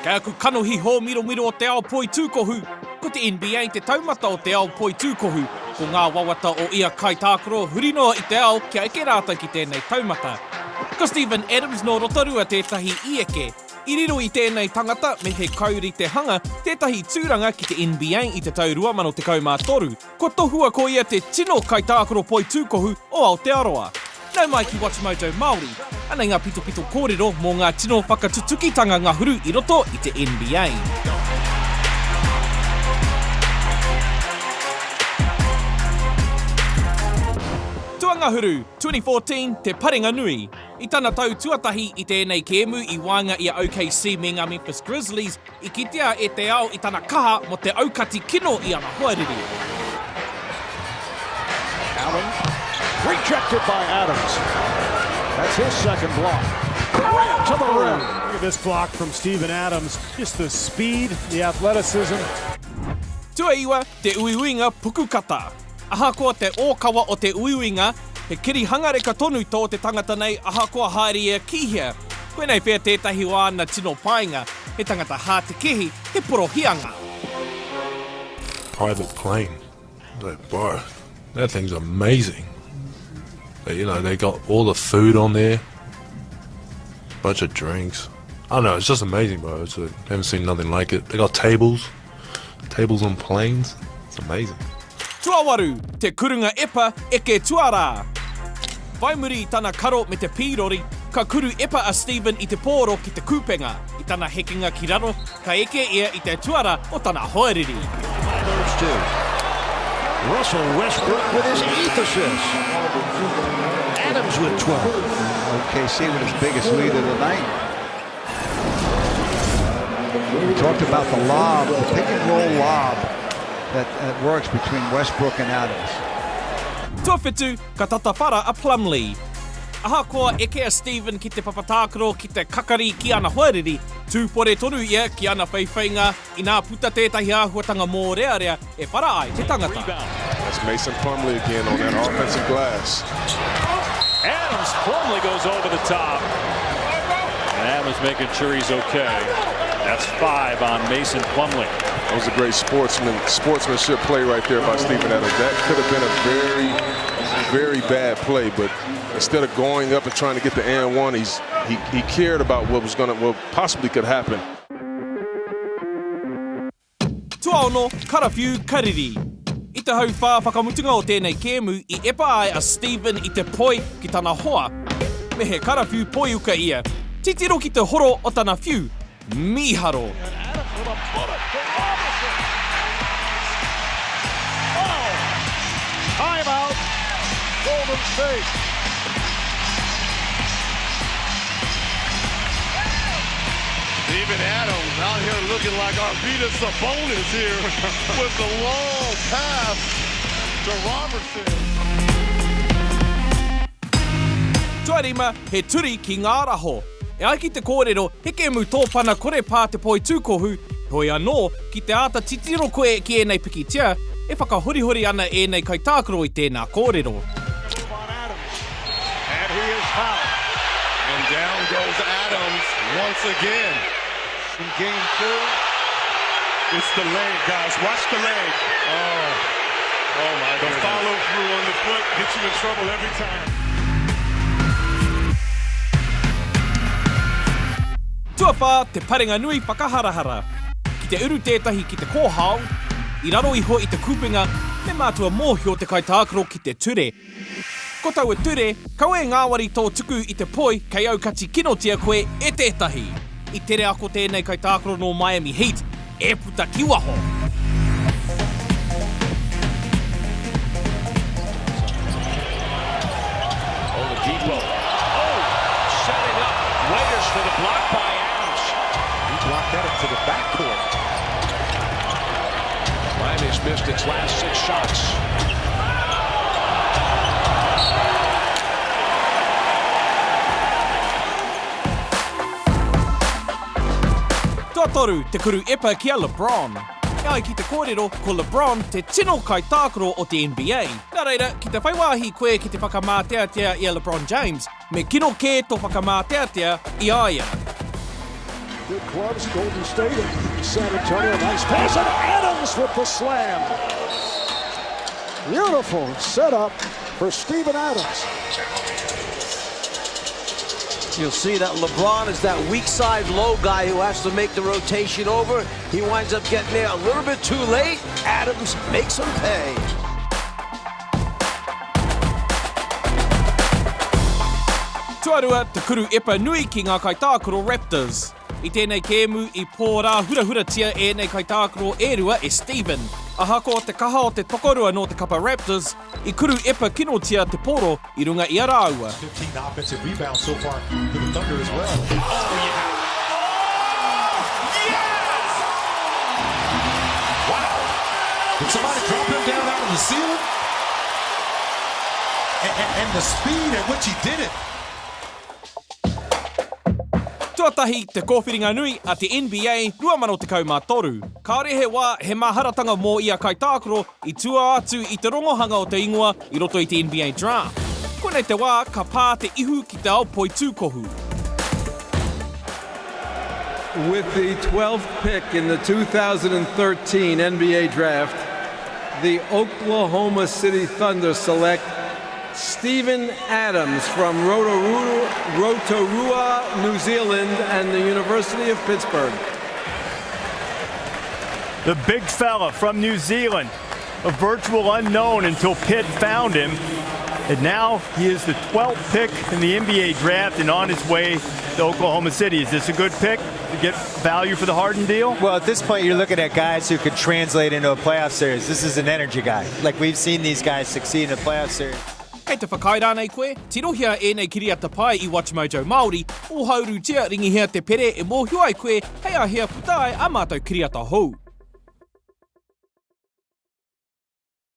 Kei aku kanohi hōmiromiro o te ao poitūkohu, ko te NBA te taumata o te ao poitūkohu, ko ngā wawata o ia kaitākaro huri noa i te ao kia eke rātou ki tēnei taumata. Ko Steven Adams nō Rotorua tētahi i eke. I riro i tēnei tangata, me he kauri te hanga, tētahi tūranga ki te NBA i te tau 2013. Kua tohua ko ia te tino kaitākaro poitūkohu o Aotearoa. Nau mai ki WatchMojo Māori, anei ngā pitopito kōrero mō ngā tino whakatutukitanga ngahuru i roto i te NBA. Tuangahuru, 2014, Te Parenga Nui. I tana tau tuatahi i tēnei kēmu i waenga i a OKC me ngā Memphis Grizzlies, I kitea e te ao i tana kaha mo te aukati kino i ana hoariri. Allen rejected by Adams. That's his second block. Durant to the rim. Look at this block from Steven Adams. Just the speed, the athleticism. Tuaiwa, te uiuinga pukukata. Ahakoa te ōkawa o te uiuinga, he kiri hangareka tonu tō te tangata nei ahakoa haere ia ki hea. Koinei pea tētahi o āna tino painga, he tangata hātekehi, he porohianga. Private plane. Like bro, that thing's amazing. Like, you know, they got all the food on there, bunch of drinks. I don't know, it's just amazing, bro. It's a, haven't seen nothing like it. They got tables. Tables on planes, it's amazing. Tuawaru, te kurunga epa eke tuarā. Whai muri i tana karo me te pīrori, ka kuru epa a Stephen i te pōro ki te kupenga. I tana hekenga ki raro, ka eke ia i te tuara o tana hoariri. Russell Westbrook with his eighth assist. Adams with 12. OKC with his biggest lead of the night. We talked about the lob, the pick and roll lob that, that works between Westbrook and Adams. Tuawhitu, ka tata whara a Plumlee. Ahakoa eke a Stephen ki te papa tākaro ki te kakari ki ana hoariri, tūpore tonu ia ki ana wheiwheinga inā puta tētahi āhuatanga mōrearea e whara ai te tangata. That's Mason Plumlee again on that offensive glass. Adams Plumlee goes over the top. And Adams making sure he's okay. That's five on Mason Plumlee. That was a great sportsman, sportsmanship play right there by Steven Adams. That could have been a very, very bad play, but instead of going up and trying to get the and one, he's, he, he cared about what was going to, what possibly could happen. Tuaono, karawhiu, kariri. I te hauwhā whakamutunga o tēnei kēmu i epa ai a Stephen i te poi ki tana hoa. Me he karawhiu poiuka ia. Titiro ki te horo o tana whiu. Mīharo! Timeout, Golden State. Steven Adams out here looking like Arvydas Sabonis here with the long pass to Robertson. Tuarima, he turi ki ngā raho. E ai ki te kōrero, he kēmu tōpana kore pā te poitūkohu, heoi anō, ki te āta titiro koe ki ēnei pikitia, e whakahorihori ana ēnei kaitākaro i tēnā kōrero. And he is fouled. And down goes Adams once again. In game two. It's the leg, guys. Watch the leg. Oh, oh my The goodness. follow through on the foot gets you in trouble every time. Tuawhā, te parenga nui whakaharahara. Ki te uru tētahi ki te kōhao, i raro iho i te kupenga, me mātua mōhio te kaitākaro ki te ture. Ko taua ture, kaua e ngāwari tō tuku i te poi kei aukati kinotia koe e tētahi. I tere ako tēnei kaitākaro nō Miami Heat e puta ki waho. Oladipo. Oh, setting up Waiters for the block by Adams. He blocked that into the backcourt. Miami's missed its last six shots. Tuatoru, te kuru epa ki a LeBron. E ai ki te kōrero, ko LeBron te tino kaitākaro o te NBA. Nā reira, ki te whai wāhi koe ki te whakamāteatea i a LeBron James, me kino kē tō whakamāteatea i a ia. Good clubs, Golden State and San Antonio. Nice pass, and Adams with the slam. Beautiful setup for Steven Adams. You'll see that LeBron is that weak side low guy who has to make the rotation over. He winds up getting there a little bit too late. Adams makes him pay. Tuarua, te kuru epa nui ki ngā kaitākaro Raptors. I tēnei kēmu i pōrāhurahuratia ēnei kaitākaro e rua e Steven. Ahakoa te kaha o te tokorua nō te kapa Raptors, i kuru epa kinotia te poro i runga i a rāua. 15 offensive rebounds so far for the Thunder as well. Oh, yeah. Oh, yes! Wow. Did somebody drop him down out of the ceiling? And, and, and the speed at which he did it. Tuatahi, te kōwhiringa nui a te NBA 2013. Kāore he wā, he maharatanga mō ia kaitākaro i tua atu i te rongohanga o te ingoa i roto i te NBA Draft. Koinei te wā ka pā te ihu ki te ao poitūkohu. With the 12th pick in the 2013 NBA Draft, the Oklahoma City Thunder select Steven Adams from Rotorua, Rotorua, New Zealand and the University of Pittsburgh. The big fella from New Zealand, a virtual unknown until Pitt found him. And now he is the 12th pick in the NBA draft and on his way to Oklahoma City. Is this a good pick to get value for the Harden deal? Well, at this point, you're looking at guys who could translate into a playoff series. This is an energy guy. Like we've seen these guys succeed in a playoff series. Kei te whakaae rānei koe? Tirohia ēnei kiriata pai i WatchMojo Māori, ohaurutia ringihia te pere e mōhio ai koe hei āhea puta ai ā mātou kiriata hou.